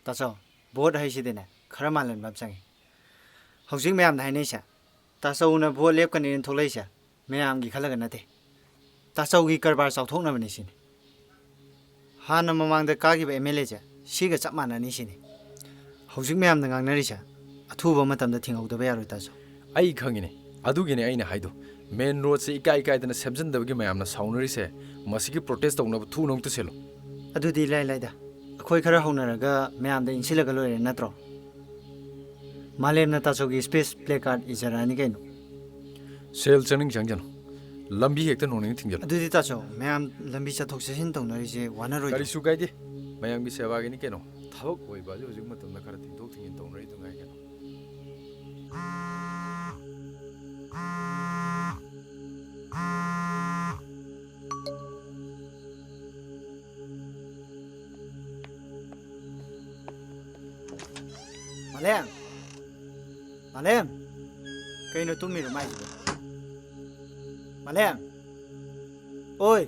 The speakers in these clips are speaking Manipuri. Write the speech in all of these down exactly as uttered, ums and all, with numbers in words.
ꯇꯥꯆꯧ, ꯚꯣꯠ ꯍꯥꯏꯁꯤꯗꯤꯅꯦ, ꯈꯔ ꯃꯥꯜꯍꯟꯕ ꯑꯃ ꯆꯪꯉꯤ꯫ ꯍꯧꯖꯤꯛ ꯃꯌꯥꯝꯅ ꯍꯥꯏꯅꯩꯁꯦ, ꯇꯥꯆꯧꯅ ꯚꯣꯠ ꯂꯦꯞꯀꯅꯤꯅ ꯊꯣꯛꯂꯛꯏꯁꯦ ꯃꯌꯥꯝꯒꯤ ꯈꯜꯂꯒ ꯅꯠꯇꯦ, ꯇꯥꯆꯧꯒꯤ ꯀꯔꯕꯥꯔ ꯆꯥꯎꯊꯣꯛꯅꯕꯅꯤ ꯁꯤꯅꯤ꯫ ꯍꯥꯟꯅ ꯃꯃꯥꯡꯗ ꯀꯥꯈꯤꯕ ꯑꯦꯝ ꯑꯦꯜ ꯑꯦꯁꯦ ꯁꯤꯒ ꯆꯞ ꯃꯥꯟꯅꯅꯤ ꯁꯤꯅꯤ꯫ ꯍꯧꯖꯤꯛ ꯃꯌꯥꯝꯅ ꯉꯥꯡꯅꯔꯤꯁꯦ ꯑꯊꯨꯕ ꯃꯇꯝꯗ ꯊꯤꯡꯍꯧꯗꯕ ꯌꯥꯔꯣꯏ, ꯇꯥꯆꯧ꯫ ꯑꯩ ꯈꯪꯉꯤꯅꯦ, ꯑꯗꯨꯒꯤꯅꯦ ꯑꯩꯅ ꯍꯥꯏꯗꯣ꯫ ꯃꯦꯟ ꯔꯣꯗꯁꯦ ꯏꯀꯥꯏ ꯏꯀꯥꯏꯗꯅ ꯁꯦꯝꯖꯤꯟꯗꯕꯒꯤ ꯃꯌꯥꯝꯅ ꯁꯥꯎꯅꯔꯤꯁꯦ꯫ ꯃꯁꯤꯒꯤ ꯄ꯭ꯔꯣꯇꯦꯁ ꯇꯧꯅꯕ ꯊꯨꯅ ꯑꯃꯨꯛꯇ ꯁꯤꯜꯂꯨ꯫ ꯑꯗꯨꯗꯤ ꯏꯂꯥꯏ ꯂꯥꯏꯗ, ꯑꯩꯈꯣꯏ ꯈꯔ ꯍꯧꯅꯔꯒ ꯃꯌꯥꯝꯗ ꯏꯟꯁꯤꯜꯂꯒ ꯂꯣꯏꯔꯦ ꯅꯠꯇ꯭ꯔꯣ? ꯃꯥꯂꯦꯝꯅ ꯇꯥꯆꯧꯒꯤ ꯁ꯭ꯄꯦꯁ ꯄ꯭ꯂꯦ ꯀꯥꯔꯗ ꯏꯖꯔꯛꯑꯅꯤ ꯀꯩꯅꯣ꯫ ꯁꯦꯜ ꯆꯪꯅꯤꯡ ꯆꯪꯖꯅꯨ, ꯂꯝꯕꯤ ꯍꯦꯛꯇ ꯅꯣꯡꯅꯤꯡ ꯊꯤꯡꯖꯤꯜꯂꯨ꯫ ꯑꯗꯨꯗꯤ ꯇꯥꯆꯧ, ꯃꯌꯥꯝ ꯂꯝꯕꯤ ꯆꯠꯊꯣꯛ ꯆꯠꯁꯤꯟ ꯇꯧꯅꯔꯤꯁꯦ ꯋꯥꯅꯔꯣꯏꯗ꯭ꯔꯣ? ꯀꯔꯤꯁꯨ ꯀꯥꯏꯗꯦ, ꯃꯌꯥꯝꯒꯤ ꯁꯦꯕꯥꯒꯤꯅꯤ ꯀꯩꯅꯣ꯫ ꯊꯕꯛ ꯑꯣꯏꯕ ꯑꯗꯨ ꯍꯧꯖꯤꯛ ꯃꯇꯝꯗ ꯈꯔ ꯊꯤꯡꯗꯣꯛ ꯊꯤꯡꯖꯤꯟ ꯇꯧꯅꯔꯤꯗꯨ ꯉꯥꯏ ꯀꯩꯅꯣ꯫ ꯃꯥꯂꯦꯝ! ꯃꯥꯂꯦꯝ! ꯀꯩꯅꯣ ꯇꯨꯝꯃꯤꯔꯣ ꯃꯥꯏꯁꯤꯕꯣ? ꯃꯥꯂꯦꯝ! ꯑꯣꯏ!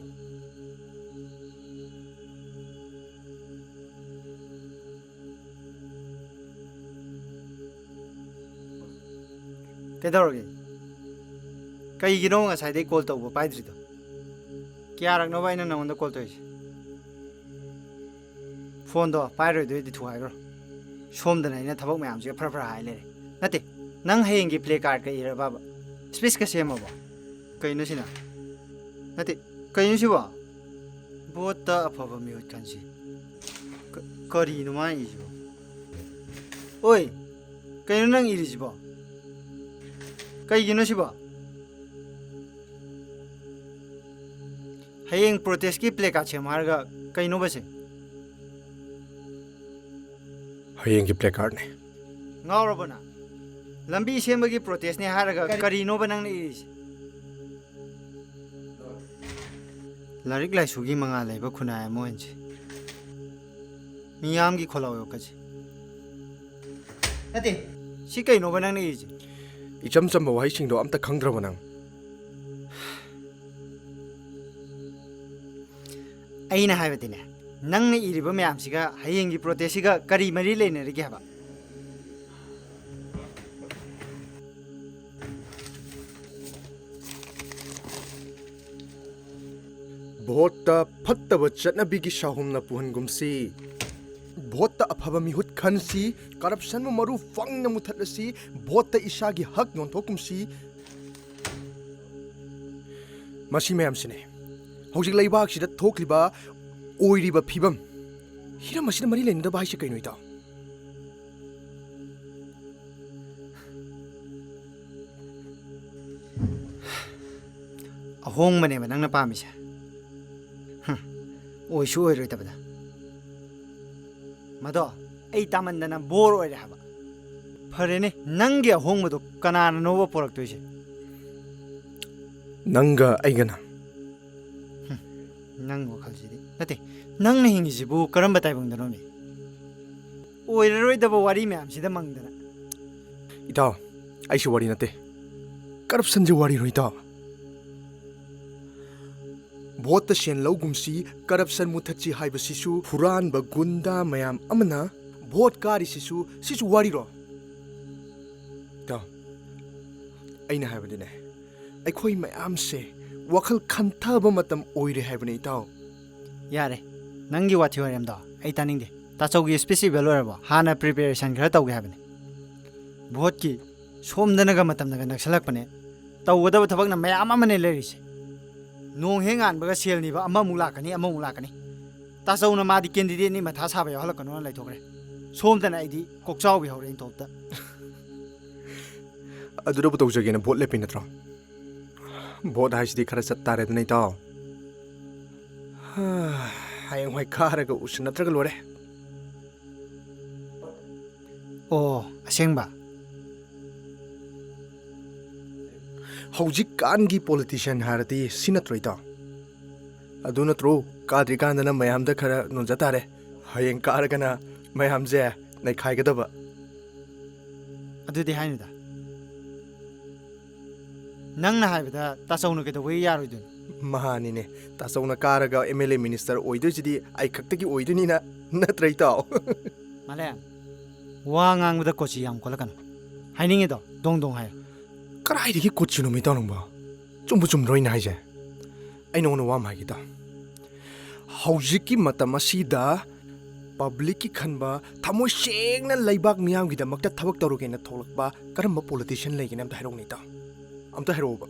ꯀꯩꯗꯧꯔꯒꯦ? ꯀꯩꯒꯤꯅꯣ ꯉꯁꯥꯏꯗꯩ ꯀꯣꯜ ꯇꯧꯕ ꯄꯥꯏꯗ꯭ꯔꯤꯗꯣ? ꯀꯌꯥꯔꯛꯅꯣꯕ ꯑꯩꯅ ꯅꯉꯣꯟꯗ ꯀꯣꯜ ꯇꯧꯔꯤꯁꯦ? ꯐꯣꯟꯗꯣ ꯄꯥꯏꯔꯣꯏꯗꯣꯏꯗꯤ ꯊꯨꯒꯥꯏꯈ꯭ꯔꯣ꯫ ꯁꯣꯝꯗꯅ ꯑꯩꯅ ꯊꯕꯛ ꯃꯌꯥꯝꯁꯤꯒ ꯐꯔ ꯐꯔ ꯍꯥꯏ ꯂꯩꯔꯦ꯫ ꯅꯠꯇꯦ, ꯅꯪ ꯍꯌꯦꯡꯒꯤ ꯄ꯭ꯂꯦ ꯀꯥꯔꯗꯀ ꯏꯔꯕꯕ? ꯁ꯭ꯄꯤꯁꯀ ꯁꯦꯝꯃꯕꯣ? ꯀꯩꯅꯣ ꯁꯤꯅ? ꯅꯠꯇꯦ, ꯀꯩꯅꯣ ꯁꯤꯕꯣ? ꯚꯣꯠꯇ ꯑꯐꯕ ꯃꯤꯍꯨꯠ ꯈꯟꯁꯤ꯫ ꯀ-, ꯀꯔꯤꯅꯣ ꯃꯥꯅ ꯏꯁꯤꯕꯣ? ꯑꯣꯏ, ꯀꯩꯅꯣ ꯅꯪ ꯏꯔꯤꯁꯤꯕꯣ? ꯀꯩꯒꯤꯅꯣ ꯁꯤꯕꯣ? ꯍꯌꯦꯡ ꯄ꯭ꯔꯣꯇꯦꯁꯀꯤ ꯄ꯭ꯂꯦ ꯀꯥꯔꯗ ꯁꯦꯝꯃꯣ ꯍꯥꯏꯔꯒ ꯀꯩꯅꯣꯕꯁꯦ? ꯍꯌꯦꯡꯒꯤ ꯄ꯭ꯂꯦ ꯀꯥꯔꯗꯅꯦ꯫ ꯉꯥꯎꯔꯕꯣ ꯅꯪ? ꯂꯝꯕꯤ ꯁꯦꯝꯕꯒꯤ ꯄ꯭ꯔꯣꯇꯦꯁꯅꯦ ꯍꯥꯏꯔꯒ ꯀꯔꯤ- ꯀꯔꯤꯅꯣꯕ ꯅꯪꯅ ꯏꯔꯤꯁꯦ? ꯂꯥꯏꯔꯤꯛ ꯂꯥꯏꯁꯨꯒꯤ ꯃꯉꯥꯜ ꯂꯩꯕ ꯈꯨꯟꯅꯥꯏ ꯑꯃ ꯑꯣꯏꯍꯟꯁꯤ꯫ ꯃꯤꯌꯥꯝꯒꯤ ꯈꯣꯜꯂꯥꯎ ꯌꯣꯛꯀꯁꯤ꯫ ꯅꯠꯇꯦ, ꯁꯤ ꯀꯩꯅꯣꯕ ꯅꯪꯅ ꯏꯔꯤꯁꯦ? ꯏꯆꯝ ꯆꯝꯕ ꯋꯥꯍꯩꯁꯤꯡꯗꯣ ꯑꯝꯇ ꯈꯪꯗ꯭ꯔꯕ ꯅꯪ? ꯑꯩꯅ ꯍꯥꯏꯕꯗꯤꯅꯦ, ꯅꯪꯅ ꯏꯔꯤꯕ ꯃꯌꯥꯝꯁꯤꯒ ꯍꯌꯦꯡꯒꯤ ꯄ꯭ꯔꯣꯇꯦꯁꯁꯤꯒ ꯀꯔꯤ ꯃꯔꯤ ꯂꯩꯅꯔꯤꯒꯦ ꯍꯥꯏꯕ? ꯚꯣꯠꯇ ꯐꯠꯇꯕ ꯆꯠꯅꯕꯤꯒꯤ ꯁꯥꯍꯨꯝꯅ ꯄꯨꯍꯟꯒꯨꯝꯁꯤ꯫ ꯚꯣꯠꯇ ꯑꯐꯕ ꯃꯤꯍꯨꯠ ꯈꯟꯁꯤ꯫ ꯀꯔꯞꯁꯟꯕꯨ ꯃꯔꯨ ꯐꯪꯅ ꯃꯨꯊꯠꯂꯁꯤ꯫ ꯚꯣꯠꯇ ꯏꯁꯥꯒꯤ ꯍꯛ ꯌꯣꯟꯊꯣꯛꯀꯨꯝꯁꯤ꯫ ꯃꯁꯤ ꯃꯌꯥꯝꯁꯤꯅꯦ ꯍꯧꯖꯤꯛ ꯂꯩꯕꯥꯛꯁꯤꯗ ꯊꯣꯛꯂꯤꯕ ꯑꯣꯏꯔꯤꯕ ꯐꯤꯕꯝ꯫ ꯍꯤꯔꯝ ꯑꯁꯤꯗ ꯃꯔꯤ ꯂꯩꯅꯗꯕ ꯍꯥꯏꯁꯦ ꯀꯩꯅꯣ, ꯏꯇꯥꯎ? ꯑꯍꯣꯡꯕꯅꯦꯕ ꯅꯪꯅ ꯄꯥꯝꯃꯤꯁꯦ꯫ ꯍꯝ, ꯑꯣꯏꯁꯨ ꯑꯣꯏꯔꯣꯏꯗꯕꯗ꯫ ꯃꯗꯣ ꯑꯩ ꯇꯥꯃꯟꯗꯅ ꯕꯣꯔ ꯑꯣꯏꯔꯦ ꯍꯥꯏꯕ꯫ ꯐꯔꯦꯅꯦ, ꯅꯪꯒꯤ ꯑꯍꯣꯡꯕꯗꯣ ꯀꯅꯥꯅꯅꯣꯕ ꯄꯣꯔꯛꯇꯣꯏꯁꯦ? ꯅꯪꯒ ꯑꯩꯒꯅ꯫ ꯅꯪ ꯋꯥꯈꯜꯁꯤꯗꯤ꯫ ꯅꯠꯇꯦ, ꯅꯪꯅ ꯍꯤꯡꯉꯤꯁꯤꯕꯨ ꯀꯔꯝꯕ ꯇꯥꯏꯕꯪꯗꯅꯣꯅꯦ? ꯑꯣꯏꯔꯔꯣꯏꯗꯕ ꯋꯥꯔꯤ ꯃꯌꯥꯝꯁꯤꯗ ꯃꯪꯗꯅ꯫ ꯏꯇꯥꯎ, ꯑꯩꯁꯨ ꯋꯥꯔꯤ ꯅꯠꯇꯦ꯫ ꯀꯔꯞꯁꯟꯁꯦ ꯋꯥꯔꯤꯔꯣ, ꯏꯇꯥꯎ? ꯚꯣꯠꯇ ꯁꯦꯟ ꯂꯧꯒꯨꯝꯁꯤ, ꯀꯔꯞꯁꯟ ꯃꯨꯊꯠꯁꯤ ꯍꯥꯏꯕꯁꯤꯁꯨ ꯍꯨꯔꯥꯟꯕ ꯒꯨꯟꯗꯥ ꯃꯌꯥꯝ ꯑꯃꯅ ꯚꯣꯠ ꯀꯥꯔꯤꯁꯤꯁꯨ ꯁꯤꯁꯨ ꯋꯥꯔꯤꯔꯣ? ꯏꯇꯥꯎ, ꯑꯩꯅ ꯍꯥꯏꯕꯗꯤꯅꯦ, ꯑꯩꯈꯣꯏ ꯃꯌꯥꯝꯁꯦ ꯋꯥꯈꯜ ꯈꯟꯊꯕ ꯃꯇꯝ ꯑꯣꯏꯔꯦ ꯍꯥꯏꯕꯅꯦ, ꯏꯇꯥꯎ꯫ ꯌꯥꯔꯦ, ꯅꯪꯒꯤ ꯋꯥꯊꯤ ꯋꯥꯔꯦꯝꯗꯣ ꯑꯩ ꯇꯥꯅꯤꯡꯗꯦ꯫ ꯇꯥꯆꯧꯒꯤ ꯁ꯭ꯄꯤꯆ ꯏꯕ ꯂꯣꯏꯔꯕꯣ? ꯍꯥꯟꯅ ꯄ꯭ꯔꯤꯄꯦꯔꯦꯁꯟ ꯈꯔ ꯇꯧꯒꯦ ꯍꯥꯏꯕꯅꯦ꯫ ꯚꯣꯠꯀꯤ ꯁꯣꯝꯗꯅꯒ ꯃꯇꯝꯅꯒ ꯅꯛꯁꯜꯂꯛꯄꯅꯦ꯫ ꯇꯧꯒꯗꯕ ꯊꯕꯛꯅ ꯃꯌꯥꯝ ꯑꯃꯅꯦ ꯂꯩꯔꯤꯁꯦ꯫ ꯅꯣꯡ ꯍꯦꯛ ꯉꯥꯟꯕꯒ ꯁꯦꯜ ꯅꯤꯕ ꯑꯃꯃꯨꯛ ꯂꯥꯛꯀꯅꯤ, ꯑꯃꯃꯨꯛ ꯂꯥꯛꯀꯅꯤ꯫ ꯇꯥꯆꯧꯅ ꯃꯥꯗꯤ ꯀꯦꯟꯗꯤꯗꯦꯠꯅꯤ, ꯃꯊꯥ ꯁꯥꯕ ꯌꯥꯎꯍꯜꯂꯛꯀꯅꯣꯅ ꯂꯩꯊꯣꯛꯈ꯭ꯔꯦ꯫ ꯁꯣꯝꯗꯅ ꯑꯩꯗꯤ ꯀꯣꯛꯆꯥꯎꯕꯤ ꯍꯧꯔꯦ ꯏꯟꯊꯣꯛꯇ꯫ ꯑꯗꯨꯗꯕꯨ ꯇꯧꯖꯒꯦꯅ ꯚꯣꯠ ꯂꯦꯞꯄꯤ ꯅꯠꯇ꯭ꯔꯣ? ꯚꯣꯠ ꯍꯥꯏꯁꯤꯗꯤ ꯈꯔ ꯆꯠ ꯇꯥꯔꯦꯗꯅ, ꯏꯇꯥꯎ꯫ ꯍꯥ, ꯍꯌꯦꯡꯋꯥꯏ ꯀꯥꯔꯒ ꯎꯁꯤꯟꯅꯗ꯭ꯔꯒ ꯂꯣꯏꯔꯦ꯫ ꯑꯣ, ꯑꯁꯦꯡꯕ? ꯍꯧꯖꯤꯛꯀꯥꯟꯒꯤ ꯄꯣꯂꯤꯇꯤꯁꯤꯌꯥꯟ ꯍꯥꯏꯔꯗꯤ ꯁꯤ ꯅꯠꯇ꯭ꯔꯣ, ꯏꯇꯥꯎ? ꯑꯗꯨ ꯅꯠꯇ꯭ꯔꯣ? ꯀꯥꯗ꯭ꯔꯤꯀꯥꯟꯗꯅ ꯃꯌꯥꯝꯗ ꯈꯔ ꯅꯣꯟꯖ ꯇꯥꯔꯦ, ꯍꯌꯦꯡ ꯀꯥꯔꯒꯅ ꯃꯌꯥꯝꯁꯦ ꯅꯩꯈꯥꯏꯒꯗꯕ꯫ ꯑꯗꯨꯗꯤ ꯍꯥꯏꯅꯨꯗ꯫ ꯅꯪꯅ ꯍꯥꯏꯕꯗ ꯇꯥꯆꯧꯅ ꯀꯩꯗꯧꯕꯩ ꯌꯥꯔꯣꯏꯗꯣꯏꯅꯣ? ꯃꯥꯅꯤꯅꯦ, ꯇꯥꯆꯧꯅ ꯀꯥꯔꯒ ꯑꯦꯝ ꯑꯦꯜ ꯑꯦ ꯃꯤꯅꯤꯁꯇꯔ ꯑꯣꯏꯗꯣꯏꯁꯤꯗꯤ ꯑꯩ ꯈꯛꯇꯒꯤ ꯑꯣꯏꯗꯣꯏꯅꯤꯅ, ꯅꯠꯇ꯭ꯔ ꯏꯇꯥꯎ? ꯃꯥꯂꯦꯝ, ꯋꯥ ꯉꯥꯡꯕꯗ ꯀꯣꯆꯤ ꯌꯥꯝ ꯀꯣꯜꯂꯛꯀꯅꯨ꯫ ꯍꯥꯏꯅꯤꯡꯉꯤꯗꯣ ꯗꯣꯡ ꯗꯣꯡ ꯍꯥꯏꯌꯨ꯫ ꯀꯗꯥꯏꯗꯒꯤ ꯀꯣꯆꯤꯅꯣ ꯏꯇꯥꯎ ꯅꯪꯕꯣ? ꯆꯨꯝꯕꯨ ꯆꯨꯝꯗ꯭ꯔꯣ ꯑꯩꯅ ꯍꯥꯏꯁꯦ? ꯑꯩ ꯅꯉꯣꯟꯗ ꯋꯥ ꯑꯃ ꯍꯥꯏꯒꯦ ꯇꯥꯎ꯫ ꯍꯧꯖꯤꯛꯀꯤ ꯃꯇꯝ ꯑꯁꯤꯗ ꯄꯕ꯭ꯂꯤꯛꯀꯤ ꯈꯟꯕ, ꯊꯃꯣꯏ ꯁꯦꯡꯅ ꯂꯩꯕꯥꯛ ꯃꯤꯌꯥꯝꯒꯤꯗꯃꯛꯇ ꯊꯕꯛ ꯇꯧꯔꯒꯦꯅ ꯊꯣꯛꯂꯛꯄ ꯀꯔꯝꯕ ꯄꯣꯂꯤꯇꯤꯁꯤꯌꯥꯟ ꯂꯩꯒꯦꯅꯦ? ꯑꯝꯇ ꯍꯥꯏꯔꯛꯎꯅꯦ ꯏꯇꯥꯎ, ꯑꯝꯇ ꯍꯥꯏꯔꯛꯑꯣꯕ꯫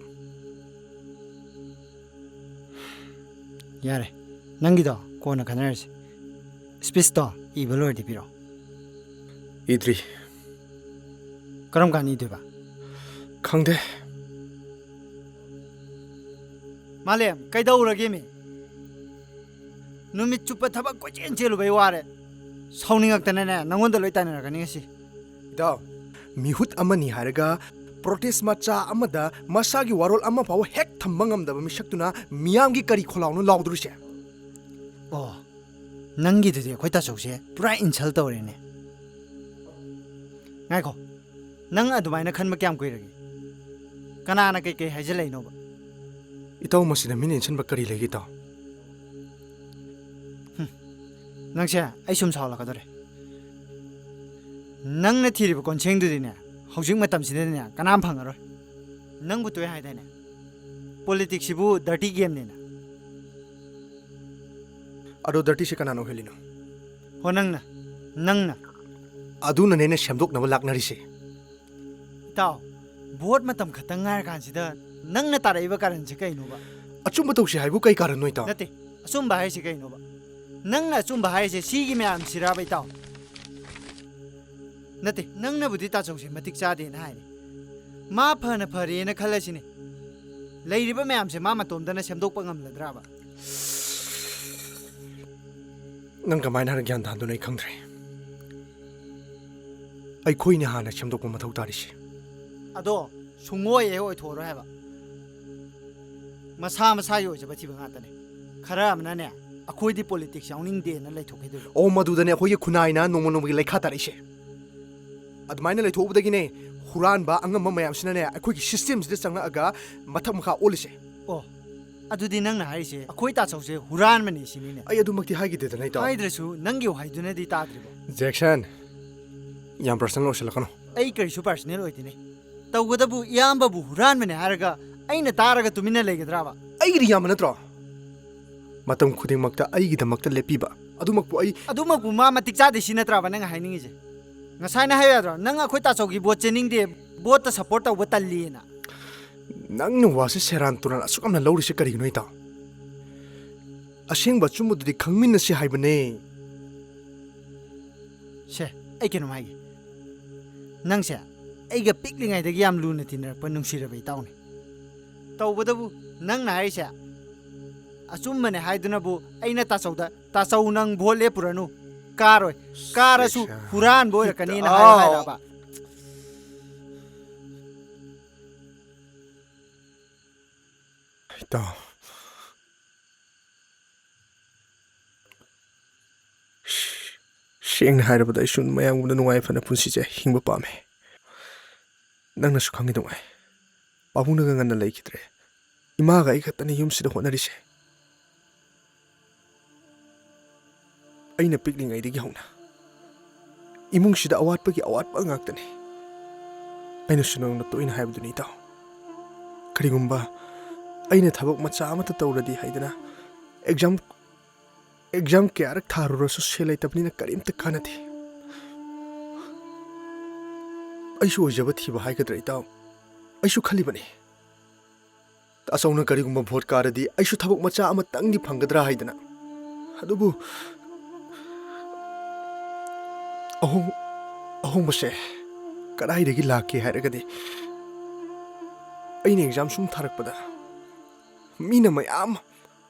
ꯌꯥꯔꯦ, ꯅꯪꯒꯤꯗꯣ ꯀꯣꯟꯅ ꯈꯟꯅꯔꯁꯤ꯫ ꯁ꯭ꯄꯤꯆꯇꯣ ꯏꯕ ꯂꯣꯏꯔꯗꯤ ꯄꯤꯔꯛꯑꯣ꯫ ꯏꯗ꯭ꯔꯤ꯫ ꯀꯔꯝ ꯀꯥꯟꯗ ꯏꯗꯣꯏꯕ? ꯈꯪꯗꯦ꯫ ꯃꯥꯂꯦꯝ, ꯀꯩꯗꯧꯔꯒꯦ ꯃꯤ? ꯅꯨꯃꯤꯠ ꯆꯨꯞꯄ ꯊꯕꯛ ꯀꯣꯏꯆꯦꯟ ꯆꯦꯜꯂꯨꯕꯩ ꯋꯥꯔꯦ꯫ ꯁꯥꯎꯅꯤꯡꯉꯛꯇꯅꯅꯦ ꯅꯪꯉꯣꯟꯗ ꯂꯣꯏ ꯇꯥꯏꯅꯔꯛꯀꯅꯤ ꯉꯁꯤ꯫ ꯏꯇꯥꯎ, ꯃꯤꯍꯨꯠ ꯑꯃꯅꯤ ꯍꯥꯏꯔꯒ ꯄ꯭ꯔꯣꯇꯦꯁ ꯃꯆꯥ ꯑꯃꯗ ꯃꯁꯥꯒꯤ ꯋꯥꯔꯣꯜ ꯑꯃ ꯐꯥꯎꯕ ꯍꯦꯛ ꯊꯝꯕ ꯉꯝꯗꯕ ꯃꯤꯁꯛꯇꯨꯅ ꯃꯤꯌꯥꯝꯒꯤ ꯀꯔꯤ ꯈꯣꯜꯂꯥꯎꯅꯣ ꯂꯥꯎꯗꯣꯔꯤꯁꯦ? ꯑꯣ, ꯅꯪꯒꯤꯗꯨꯗꯤ ꯑꯩꯈꯣꯏ ꯇꯥꯆꯧꯁꯦ ꯄꯨꯔꯥ ꯏꯟꯁꯜ ꯇꯧꯔꯦꯅꯦ꯫ ꯉꯥꯏꯈꯣ, ꯅꯪ ꯑꯗꯨꯃꯥꯏꯅ ꯈꯟꯕ ꯀꯌꯥꯝ ꯀꯨꯏꯔꯒꯦ? ꯀꯅꯥꯅ ꯀꯩꯀꯩ ꯍꯥꯏꯖꯤꯜꯂꯛꯏꯅꯣꯕ? ꯏꯇꯥꯎ, ꯃꯁꯤꯗ ꯃꯤꯅ ꯏꯟꯁꯤꯟꯕ ꯀꯔꯤ ꯂꯩꯒꯦ ꯏꯇꯥꯎ? ꯅꯪꯁꯦ ꯑꯩ ꯁꯨꯝ ꯁꯥꯎꯍꯜꯂꯛꯀꯗꯧꯔꯦ꯫ ꯅꯪꯅ ꯊꯤꯔꯤꯕ ꯀꯣꯟꯁꯦꯡꯗꯨꯗꯤꯅꯦ, ꯍꯧꯖꯤꯛ ꯃꯇꯝꯁꯤꯗꯗꯤꯅꯦ ꯀꯅꯥꯝ ꯐꯪꯉꯔꯣꯏ꯫ ꯅꯪꯕꯨ ꯇꯣꯏ ꯍꯥꯏꯗꯥꯏꯅꯦ, ꯄꯣꯂꯤꯇꯤꯛꯁꯁꯤꯕꯨ ꯗꯔꯇꯤ ꯒꯦꯝꯅꯦꯅ꯫ ꯑꯗꯣ ꯗꯔꯇꯤꯁꯦ ꯀꯅꯥꯅ ꯑꯣꯏꯍꯜꯂꯤꯅꯣ? ꯍꯣ, ꯅꯪꯅ, ꯅꯪꯅ꯫ ꯑꯗꯨꯅꯅꯦ ꯑꯩꯅ ꯁꯦꯝꯗꯣꯛꯅꯕ ꯂꯥꯛꯅꯔꯤꯁꯦ꯫ ꯏꯇꯥꯎ, ꯚꯣꯠ ꯃꯇꯝ ꯈꯛꯇꯪ ꯉꯥꯏꯔꯀꯥꯟꯁꯤꯗ ꯅꯪꯅ ꯇꯥꯔꯛꯏꯕ ꯀꯥꯔꯟꯁꯦ ꯀꯩꯅꯣꯕ? ꯑꯆꯨꯝꯕ ꯇꯧꯁꯤ ꯍꯥꯏꯕꯨ ꯀꯩ ꯀꯥꯔꯟꯅꯣ ꯏꯇꯥꯎ? ꯅꯠꯇꯦ, ꯑꯆꯨꯝꯕ ꯍꯥꯏꯁꯦ ꯀꯩꯅꯣꯕ? ꯅꯪꯅ ꯑꯆꯨꯝꯕ ꯍꯥꯏꯁꯦ ꯁꯤꯒꯤ ꯃꯌꯥꯝꯁꯤꯔꯥꯕ ꯏꯇꯥꯎ? ꯅꯠꯇꯦ, ꯅꯪꯅꯕꯨꯗꯤ ꯇꯥꯆꯧꯁꯦ ꯃꯇꯤꯛ ꯆꯥꯗꯦꯅ ꯍꯥꯏꯔꯦ꯫ ꯃꯥ ꯐꯅ ꯐꯔꯦꯅ ꯈꯜꯂꯁꯤꯅꯦ꯫ ꯂꯩꯔꯤꯕ ꯃꯌꯥꯝꯁꯦ ꯃꯥ ꯃꯇꯣꯝꯗꯅ ꯁꯦꯝꯗꯣꯛꯄ ꯉꯝꯂꯗ꯭ꯔꯥꯕ? ꯅꯪ ꯀꯃꯥꯏꯅ ꯍꯥꯟꯅ ꯒ꯭ꯌꯥꯟ ꯇꯥꯍꯟꯗꯣꯏꯅꯣ ꯑꯩ ꯈꯪꯗ꯭ꯔꯦ꯫ ꯑꯩꯈꯣꯏꯅ ꯍꯥꯟꯅ ꯁꯦꯝꯗꯣꯛꯄ ꯃꯊꯧ ꯇꯥꯔꯤꯁꯦ꯫ ꯑꯗꯣ ꯁꯨꯡꯑꯣꯏ ꯍꯦꯛ ꯑꯣꯏꯊꯣꯛꯑꯔꯣꯏ ꯍꯥꯏꯕ꯫ ꯃꯁꯥ ꯃꯁꯥꯒꯤ ꯑꯣꯏꯖꯕ ꯊꯤꯕ ꯉꯥꯛꯇꯅꯦ꯫ ꯈꯔ ꯑꯃꯅꯅꯦ, ꯑꯩꯈꯣꯏꯗꯤ ꯄꯣꯂꯤꯇꯤꯛꯁ ꯌꯥꯎꯅꯤꯡꯗꯦꯅ ꯂꯩꯊꯣꯛꯈꯤꯗꯣꯏꯕ꯫ ꯑꯣ, ꯃꯗꯨꯗꯅꯦ ꯑꯩꯈꯣꯏꯒꯤ ꯈꯨꯟꯅꯥꯏꯅ ꯅꯣꯡꯃ ꯅꯣꯡꯃꯒꯤ ꯂꯩꯈꯥ ꯇꯥꯔꯛꯏꯁꯦ꯫ ꯑꯗꯨꯃꯥꯏꯅ ꯂꯩꯊꯣꯛꯎꯕꯗꯒꯤꯅꯦ ꯍꯨꯔꯥꯟꯕ ꯑꯉꯝꯕ ꯃꯌꯥꯝꯁꯤꯅꯅꯦ ꯑꯩꯈꯣꯏꯒꯤ ꯁꯤꯁꯇꯦꯝꯁꯤꯗ ꯆꯪꯉꯛꯑꯒ ꯃꯊꯛ ꯃꯈꯥ ꯑꯣꯜꯂꯤꯁꯦ꯫ ꯑꯣ, ꯑꯗꯨꯗꯤ ꯅꯪꯅ ꯍꯥꯏꯔꯤꯁꯦ ꯑꯩꯈꯣꯏ ꯇꯥꯆꯧꯁꯦ ꯍꯨꯔꯥꯟꯕꯅꯦ ꯁꯤꯅꯤꯅꯦ? ꯑꯩ ꯑꯗꯨꯃꯛꯇꯤ ꯍꯥꯏꯈꯤꯗꯦꯗꯅ, ꯏꯇꯥꯎ꯫ ꯍꯥꯏꯗ꯭ꯔꯁꯨ ꯅꯪꯒꯤ ꯋꯥꯍꯩꯗꯨꯅꯗꯤ ꯇꯥꯗ꯭ꯔꯤꯕꯣ? ꯖꯦꯛꯁꯟ, ꯌꯥꯝ personal ꯑꯣꯏꯁꯤꯜꯂꯛꯀꯅꯨ꯫ ꯑꯩ ꯀꯔꯤꯁꯨ personal ꯑꯣꯏꯗꯦꯅꯦ꯫ ꯇꯧꯕꯇꯕꯨ ꯏꯌꯥꯝꯕꯕꯨ ꯍꯨꯔꯥꯟꯕꯅꯦ ꯍꯥꯏꯔꯒ ꯑꯩꯅ ꯇꯥꯔꯒ ꯇꯨꯃꯤꯟꯅ ꯂꯩꯒꯗ꯭ꯔꯕ? ꯑꯩꯒꯤꯗꯤ ꯏꯌꯥꯝꯕ ꯅꯠꯇ꯭ꯔꯣ? ꯃꯇꯝ ꯈꯨꯗꯤꯡꯃꯛꯇ ꯑꯩꯒꯤꯗꯃꯛꯇ ꯂꯦꯞꯄꯤꯕ꯫ ꯑꯗꯨꯃꯛꯄꯨ ꯑꯩ ꯑꯗꯨꯃꯛꯄꯨ ꯃꯥ ꯃꯇꯤꯛ ꯆꯥꯗꯦ ꯁꯤ ꯅꯠꯇ꯭ꯔꯕ ꯅꯪ ꯍꯥꯏꯅꯤꯡꯉꯤꯁꯦ? ꯉꯁꯥꯏꯅ ꯍꯥꯏꯌꯨ ꯌꯥꯗ꯭ꯔꯣ, ꯅꯪ ꯑꯩꯈꯣꯏ ꯇꯥꯆꯧꯒꯤ vote ꯆꯦꯟꯅꯤꯡꯗꯦ, voteꯇ support ꯇꯧꯕ ꯇꯜꯂꯤꯅ? ꯅꯪꯅ ꯋꯥꯁꯦ ꯁꯦꯔꯥꯟ ꯇꯨꯔꯥꯟ ꯑꯁꯨꯛ ꯌꯥꯝꯅ ꯂꯧꯔꯤꯁꯦ ꯀꯔꯤꯒꯤꯅꯣ, ꯏꯇꯥꯎ? ꯑꯁꯦꯡꯕ ꯑꯆꯨꯝꯕꯗꯨꯗꯤ ꯈꯪꯃꯤꯟꯅꯁꯤ ꯍꯥꯏꯕꯅꯦ꯫ ꯁꯦ, ꯑꯩ ꯀꯩꯅꯣꯝ ꯍꯥꯏꯒꯦ꯫ ꯅꯪꯁꯦ ꯑꯩꯒ ꯄꯤꯛꯂꯤꯉꯩꯗꯒꯤ ꯌꯥꯝ ꯂꯨꯅ ꯇꯤꯟꯅꯔꯛꯄ ꯅꯨꯡꯁꯤꯔꯕ ꯏꯇꯥꯎꯅꯤ꯫ ꯇꯧꯕꯇꯕꯨ ꯅꯪꯅ ꯍꯥꯏꯔꯤꯁꯦ ꯑꯆꯨꯝꯕꯅꯦ ꯍꯥꯏꯗꯨꯅꯕꯨ ꯑꯩꯅ ꯇꯥꯆꯧꯗ, "ꯇꯥꯆꯧ, ꯅꯪ vote ꯂꯦꯞꯄꯨꯔꯅꯨ, ꯀꯥꯔꯣꯏ, ꯀꯥꯔꯁꯨ ꯁꯦꯁꯥ꯫ ꯍꯨꯔꯥꯟꯕ ꯑꯣꯏꯔꯛꯀꯅꯤꯅ" ꯍꯥꯏꯌꯣ ꯏꯇꯥꯎ꯫ ꯍꯥꯏꯔꯕ? ꯏꯇꯥꯎ, ꯁꯦꯡꯅ ꯍꯥꯏꯔꯕꯗ ꯑꯩꯁꯨ ꯃꯌꯥꯝꯒꯨꯝꯅ ꯅꯨꯡꯉꯥꯏ ꯌꯥꯏꯐꯅ ꯄꯨꯟꯁꯤꯁꯦ ꯍꯤꯡꯕ ꯄꯥꯝꯃꯦ꯫ ꯅꯪꯅꯁꯨ ꯈꯪꯉꯤꯗꯨꯉꯥꯏ, ꯄꯥꯕꯨꯡꯅꯒ ꯉꯟꯅ ꯂꯩꯈꯤꯗ꯭ꯔꯦ꯫ ꯏꯃꯥꯒ ꯑꯩ ꯈꯛꯇꯅꯤ ꯌꯨꯝꯁꯤꯗ ꯍꯣꯠꯅꯔꯤꯁꯦ꯫ ꯑꯩꯅ ꯄꯤꯛꯂꯤꯉꯩꯗꯒꯤ ꯍꯧꯅ ꯏꯃꯨꯡꯁꯤꯗ ꯑꯋꯥꯠꯄꯒꯤ ꯑꯋꯥꯠꯄ ꯉꯥꯛꯇꯅꯤ꯫ ꯑꯩꯅꯁꯨ ꯅꯉꯣꯟꯗ ꯇꯣꯏꯅ ꯍꯥꯏꯕꯗꯨꯅꯤ, ꯏꯇꯥꯎ꯫ ꯀꯔꯤꯒꯨꯝꯕ ꯑꯩꯅ ꯊꯕꯛ ꯃꯆꯥ ꯑꯃꯠꯇ ꯇꯧꯔꯗꯤ ꯍꯥꯏꯗꯅ exam, exam ꯀꯌꯥꯔꯛ ꯊꯥꯔꯨꯔꯁꯨ ꯁꯦꯜ ꯂꯩꯇꯕꯅꯤꯅ ꯀꯔꯤꯝꯇ ꯀꯥꯟꯅꯗꯦ꯫ ꯑꯩꯁꯨ ꯑꯣꯏꯖꯕ ꯊꯤꯕ ꯍꯥꯏꯒꯗ꯭ꯔꯥ, ꯏꯇꯥꯎ? ꯑꯩꯁꯨ ꯈꯜꯂꯤꯕꯅꯤ꯫ ꯇꯥꯆꯧꯅ ꯀꯔꯤꯒꯨꯝꯕ vote ꯀꯥꯔꯗꯤ ꯑꯩꯁꯨ ꯊꯕꯛ ꯃꯆꯥ ꯑꯃꯇꯪꯗꯤ ꯐꯪꯒꯗ꯭ꯔꯥ ꯍꯥꯏꯗꯅ꯫ ꯑꯗꯨꯕꯨ ꯑꯍꯣꯡ-, ꯑꯍꯣꯡꯕꯁꯦ ꯀꯗꯥꯏꯗꯒꯤ ꯂꯥꯛꯀꯦ ꯍꯥꯏꯔꯒꯗꯤ, ꯑꯩꯅ exam ꯁꯨꯝ ꯊꯥꯔꯛꯄꯗ ꯃꯤꯅ ꯃꯌꯥꯝ,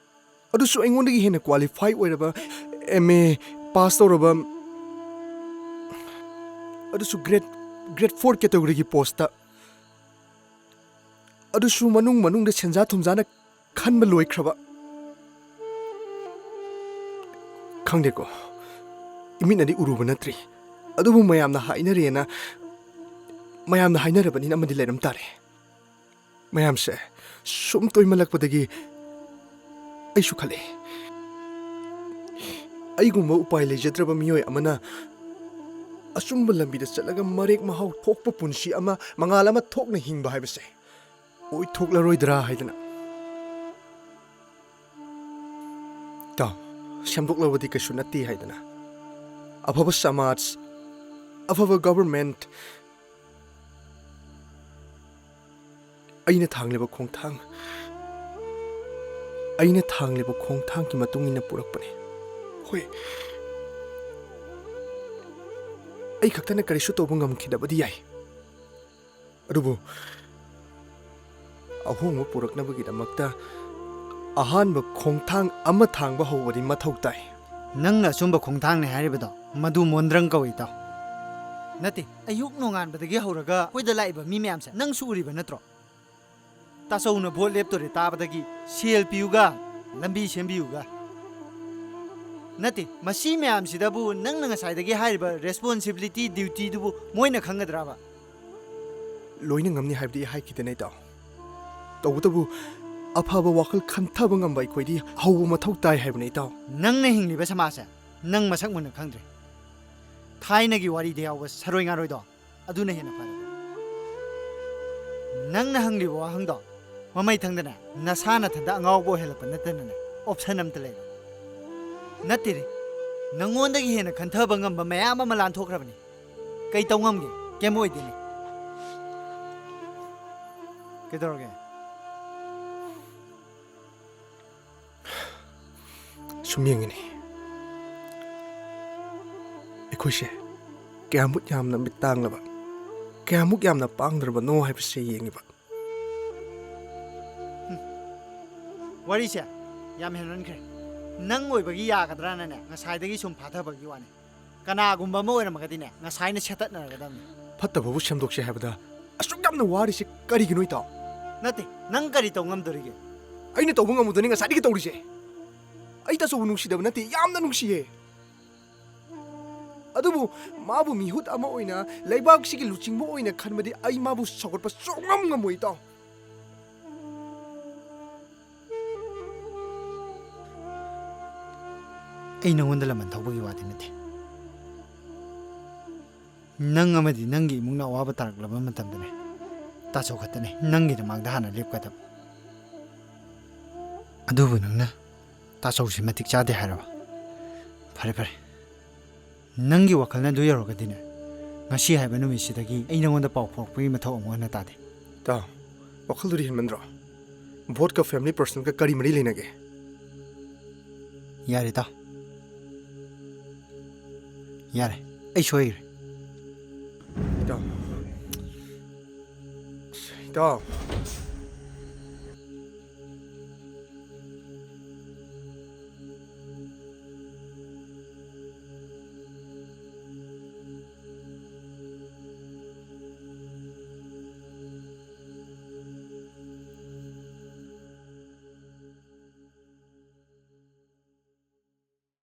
ꯑꯗꯨꯁꯨ ꯑꯩꯉꯣꯟꯗꯒꯤ ꯍꯦꯟꯅ qualify ꯑꯣꯏꯔꯕ, M A pass ꯇꯧꯔꯕ, ꯑꯗꯨꯁꯨ grade, grade four categoryꯒꯤ postꯇ, ꯑꯗꯨꯁꯨ ꯃꯅꯨꯡ ꯃꯅꯨꯡꯗ ꯁꯦꯟꯖꯥ ꯊꯨꯝꯖꯥꯅ ꯈꯟꯕ ꯂꯣꯏꯈ꯭ꯔꯕ꯫ ꯈꯪꯗꯦꯀꯣ, ꯏꯃꯤꯠꯅꯗꯤ ꯎꯔꯨꯕ ꯅꯠꯇ꯭ꯔꯤ, ꯑꯗꯨꯕꯨ ꯃꯌꯥꯝꯅ ꯍꯥꯏꯅꯔꯦꯅ, ꯃꯌꯥꯝꯅ ꯍꯥꯏꯅꯔꯕꯅꯤꯅ ꯑꯃꯗꯤ ꯂꯩꯔꯝ ꯇꯥꯔꯦ꯫ ꯃꯌꯥꯝꯁꯦ ꯁꯨꯝ ꯇꯣꯏꯃꯜꯂꯛꯄꯗꯒꯤ ꯑꯩꯁꯨ ꯈꯜꯂꯦ꯫ ꯑꯩꯒꯨꯝꯕ ꯎꯄꯥꯏ ꯂꯩꯖꯗ꯭ꯔꯕ ꯃꯤꯑꯣꯏ ꯑꯃꯅ ꯑꯆꯨꯝꯕ ꯂꯝꯕꯤꯗ ꯆꯠꯂꯒ ꯃꯔꯦꯛ ꯃꯍꯥꯎ ꯊꯣꯛꯄ ꯄꯨꯟꯁꯤ ꯑꯃ, ꯃꯉꯥꯜ ꯑꯃ ꯊꯣꯛꯅ ꯍꯤꯡꯕ ꯍꯥꯏꯕꯁꯦ ꯑꯣꯏꯊꯣꯛꯂꯔꯣꯏꯗ꯭ꯔꯥ ꯍꯥꯏꯗꯅ꯫ ꯏꯇꯥꯎ, ꯁꯦꯝꯗꯣꯛꯂꯕꯗꯤ ꯀꯩꯁꯨ ꯅꯠꯇꯦ ꯍꯥꯏꯗꯅ꯫ ꯑꯐꯕ ꯁꯃꯥꯖ, ꯑꯐꯕ government, ꯑꯩꯅ ꯊꯥꯡꯂꯤꯕ ꯈꯣꯡꯊꯥꯡ, ꯑꯩꯅ ꯊꯥꯡꯂꯤꯕ ꯈꯣꯡꯊꯥꯡꯒꯤ ꯃꯇꯨꯡ ꯏꯟꯅ ꯄꯨꯔꯛꯄꯅꯤ꯫ ꯍꯣꯏ, ꯑꯩ ꯈꯛꯇꯅ ꯀꯔꯤꯁꯨ ꯇꯧꯕ ꯉꯝꯈꯤꯗꯕꯗꯤ ꯌꯥꯏ, ꯑꯗꯨꯕꯨ ꯑꯍꯣꯡꯕ ꯄꯨꯔꯛꯅꯕꯒꯤꯗꯃꯛꯇ ꯑꯍꯥꯟꯕ ꯈꯣꯡꯊꯥꯡ ꯑꯃ ꯊꯥꯡꯕ ꯍꯧꯕꯗꯤ ꯃꯊꯧ ꯇꯥꯏ꯫ ꯅꯪꯅ ꯑꯆꯨꯝꯕ ꯈꯣꯡꯊꯥꯡꯅꯤ ꯍꯥꯏꯔꯤꯕꯗꯣ ꯃꯗꯨ ꯃꯣꯟꯗ꯭ꯔꯪ ꯀꯧꯏ, ꯏꯇꯥꯎ꯫ ꯅꯠꯇꯦ, ꯑꯌꯨꯛ ꯅꯣꯡꯉꯥꯟꯕꯗꯒꯤ ꯍꯧꯔꯒ ꯑꯩꯈꯣꯏꯗ ꯂꯥꯛꯏꯕ ꯃꯤ ꯃꯌꯥꯝꯁꯦ ꯅꯪꯁꯨ ꯎꯔꯤꯕ ꯅꯠꯇ꯭ꯔꯣ? ꯇꯥꯆꯧꯅ ꯚꯣꯠ ꯂꯦꯞꯇꯣꯔꯦ ꯇꯥꯕꯗꯒꯤ ꯁꯦꯜ ꯄꯤꯌꯨꯒ, ꯂꯝꯕꯤ ꯁꯦꯝꯕꯤꯌꯨꯒ꯫ ꯅꯠꯇꯦ, ꯃꯁꯤ ꯃꯌꯥꯝꯁꯤꯗꯕꯨ ꯅꯪꯅ ꯉꯁꯥꯏꯗꯒꯤ ꯍꯥꯏꯔꯤꯕ responsibility, dutyꯗꯨꯕꯨ ꯃꯣꯏꯅ ꯈꯪꯒꯗ꯭ꯔꯕ? ꯂꯣꯏꯅ ꯉꯝꯅꯤ ꯍꯥꯏꯕꯗꯤ ꯑꯩ ꯍꯥꯏꯈꯤꯗꯦꯅꯦ, ꯏꯇꯥꯎ꯫ ꯇꯧꯕꯇꯕꯨ ꯑꯐꯕ ꯋꯥꯈꯜ ꯈꯟꯊꯕ ꯉꯝꯕ ꯑꯩꯈꯣꯏꯗꯤ ꯍꯧꯕ ꯃꯊꯧ ꯇꯥꯏ ꯍꯥꯏꯕꯅꯦ, ꯏꯇꯥꯎ꯫ ꯅꯪꯅ ꯍꯤꯡꯂꯤꯕ ꯁꯃꯥꯖꯁꯦ ꯅꯪ ꯃꯁꯛ ꯃꯨꯟꯅ ꯈꯪꯗ꯭ꯔꯦ꯫ ꯊꯥꯏꯅꯒꯤ ꯋꯥꯔꯤꯗ ꯌꯥꯎꯕ ꯁꯔꯣꯏ ꯉꯥꯔꯣꯏꯗꯣ ꯑꯗꯨꯅ ꯍꯦꯟꯅ ꯐꯔꯦ꯫ ꯅꯪꯅ ꯍꯪꯂꯤꯕ ꯋꯥꯍꯪꯗꯣ ꯃꯃꯩ ꯊꯪꯗꯅꯦ, ꯅꯁꯥ ꯅꯊꯟꯗ ꯑꯉꯥꯎꯕ ꯑꯣꯏꯍꯜꯂꯛꯄ ꯅꯠꯇꯅꯅꯦ option ꯑꯝꯇ ꯂꯩꯔꯣꯏ꯫ ꯅꯠꯇꯦꯅꯦ, ꯅꯪꯉꯣꯟꯗꯒꯤ ꯍꯦꯟꯅ ꯈꯟꯊꯕ ꯉꯝꯕ ꯃꯌꯥꯝ ꯑꯃ ꯂꯥꯟꯊꯣꯛꯈ꯭ꯔꯕꯅꯤ꯫ ꯀꯩ ꯇꯧ ꯉꯝꯒꯦ? ꯀꯩꯝ ꯑꯣꯏꯗꯦꯅꯦ꯫ ꯀꯩꯗꯧꯔꯒꯦ? ꯁꯨꯝ ꯌꯦꯡꯉꯤꯅꯦ, ꯑꯩꯈꯣꯏꯁꯦ ꯀꯌꯥꯃꯨꯛ ꯌꯥꯝꯅ ꯃꯤꯠ ꯇꯥꯡꯂꯕ, ꯀꯌꯥꯃꯨꯛ ꯌꯥꯝꯅ ꯄꯥꯡꯗ꯭ꯔꯕꯅꯣ ꯍꯥꯏꯕꯁꯦ ꯌꯦꯡꯉꯤꯕ꯫ ꯋꯥꯔꯤꯁꯦ ꯌꯥꯝ ꯍꯦꯟꯃꯟꯈ꯭ꯔꯦ꯫ ꯅꯪ ꯑꯣꯏꯕꯒꯤ ꯌꯥꯒꯗ꯭ꯔꯥꯅꯅꯦ ꯉꯁꯥꯏꯗꯒꯤ ꯁꯨꯝ ꯐꯥꯊꯕꯒꯤ ꯋꯥꯅꯤ꯫ ꯀꯅꯥꯒꯨꯝꯕ ꯑꯃ ꯑꯣꯏꯔꯝꯃꯒꯗꯤꯅꯦ ꯉꯁꯥꯏꯅ ꯁꯦꯠꯇꯠꯅꯔꯒꯗꯕꯅꯤ꯫ ꯐꯠꯇꯕꯕꯨ ꯁꯦꯝꯗꯣꯛꯁꯦ ꯍꯥꯏꯕꯗ ꯑꯁꯨꯛ ꯌꯥꯝꯅ ꯋꯥꯔꯤꯁꯦ ꯀꯔꯤꯒꯤꯅꯣ, ꯏꯇꯥꯎ? ꯅꯠꯇꯦ, ꯅꯪ ꯀꯔꯤ ꯇꯧ ꯉꯝꯗꯣꯔꯤꯒꯦ? ꯑꯩꯅ ꯇꯧꯕ ꯉꯝꯃꯨꯗꯅꯤ ꯉꯁꯥꯏꯗꯒꯤ ꯇꯧꯔꯤꯁꯦ꯫ ꯑꯩ ꯇꯥꯆꯧꯕꯨ ꯅꯨꯡꯁꯤꯗꯕ ꯅꯠꯇꯦ, ꯌꯥꯝꯅ ꯅꯨꯡꯁꯤꯌꯦ꯫ ꯑꯗꯨꯕꯨ ꯃꯥꯕꯨ ꯃꯤꯍꯨꯠ ꯑꯃ ꯑꯣꯏꯅ, ꯂꯩꯕꯥꯛꯁꯤꯒꯤ ꯂꯨꯆꯤꯡꯕ ꯑꯣꯏꯅ ꯈꯟꯕꯗꯤ ꯑꯩ ꯃꯥꯕꯨ ꯁꯧꯒꯠꯄ ꯁꯨꯡꯉꯝ ꯉꯝꯃꯣꯏ, ꯏꯇꯥꯎ꯫ ꯑꯩ ꯅꯉꯣꯟꯗ ꯂꯃꯟ ꯊꯧꯕꯒꯤ ꯋꯥꯗꯤ ꯅꯠꯇꯦ꯫ ꯅꯪ ꯑꯃꯗꯤ ꯅꯪꯒꯤ ꯏꯃꯨꯡꯅ ꯑꯋꯥꯕ ꯇꯥꯔꯛꯂꯕ ꯃꯇꯝꯗꯅꯦ, ꯇꯥꯆꯧ ꯈꯛꯇꯅꯦ ꯅꯪꯒꯤ ꯃꯥꯡꯗ ꯍꯥꯟꯅ ꯂꯦꯞꯀꯗꯕ꯫ ꯑꯗꯨꯕꯨ ꯅꯪꯅ ꯇꯥꯆꯧꯁꯤ ꯃꯇꯤꯛ ꯆꯥꯗꯦ ꯍꯥꯏꯔꯕ? ꯐꯔꯦ, ꯐꯔꯦ, ꯅꯪꯒꯤ ꯋꯥꯈꯜꯅ ꯑꯗꯨ ꯌꯧꯔꯒꯗꯤꯅꯦ, ꯉꯁꯤ ꯍꯥꯏꯕ ꯅꯨꯃꯤꯠꯁꯤꯗꯒꯤ ꯑꯩ ꯅꯉꯣꯟꯗ ꯄꯥꯎ ꯐꯥꯎꯔꯛꯄꯒꯤ ꯃꯊꯧ ꯑꯃꯨꯛ ꯍꯟꯅ ꯇꯥꯗꯦ꯫ ꯏꯇꯥꯎ, ꯋꯥꯈꯜꯗꯨꯗꯤ ꯍꯦꯟꯃꯟꯗ꯭ꯔꯣ? ꯚꯣꯠꯀ ꯐꯦꯃꯤꯂꯤ ꯄꯔꯁꯅꯦꯜꯒ ꯀꯔꯤ ꯃꯔꯤ ꯂꯩꯅꯒꯦ? ꯌꯥꯔꯦ, ꯏꯇꯥꯎ꯫ ꯌꯥꯔꯦ, ꯑꯩ ꯁꯣꯏꯈ꯭ꯔꯦ꯫ ꯏꯇꯥꯎ꯫ ꯏꯇꯥꯎ꯫